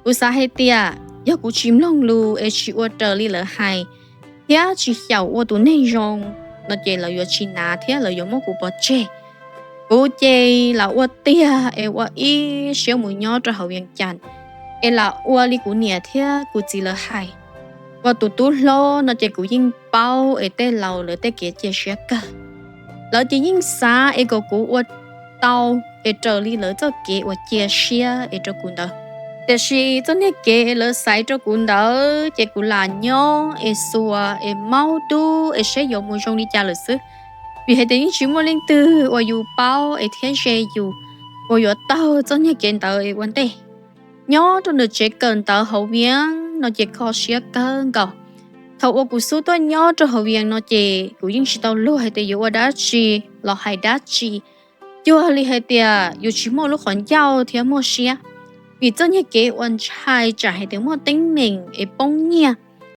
Kuv xav hais tias yog kuv tsis mloog lus es tsis ua raws li lawv hais, thiab tsis xyaum ua tus neeg zoo no ces lawv yuav tsis hnav thiab lawv yuav muab kuv pov tseg. Kuv ces lam ua tiag es ua ib siab mus nyob rau hauv Vias Cas, es lam ua li kuv niam thiab kuv txiv lawv hais. Ua tus tub hlob no ces kuv yeej paub es tej laus lawv tej kev cia siab kawg. Lawv ces yeej xav es kom kuv ua tau es raws li lawv txoj kev uas cia siab es rau kuv ntawd. Tiam sis txoj niag kev es lawv xaiv rau kuv ntawd ces kuv lam nyob es xuas es maub dub es saib yuav mus zoo li cas lawm xwb. Vim hais tias yeej tsis muaj leej twg uas yus paub es thiab ze yus uas yuav taug txoj niag kev ntawd es ua ntej. Nyob rau nram tsev kawm ntawv hauv Vias no ces kho siab kawg nkaus. Thaum uas kuv xub tuaj nyob rau hauv Vias no ces kuv yeej tsis tau luag hais tias yuav ua dab tsi los hais dab tsi, cuag li hais tias yus tsis muaj lub qhov ncauj thiab muaj siab. Vim txoj niag kev uas ntshai tsam hais tias muaj teeb meem es poob nyiaj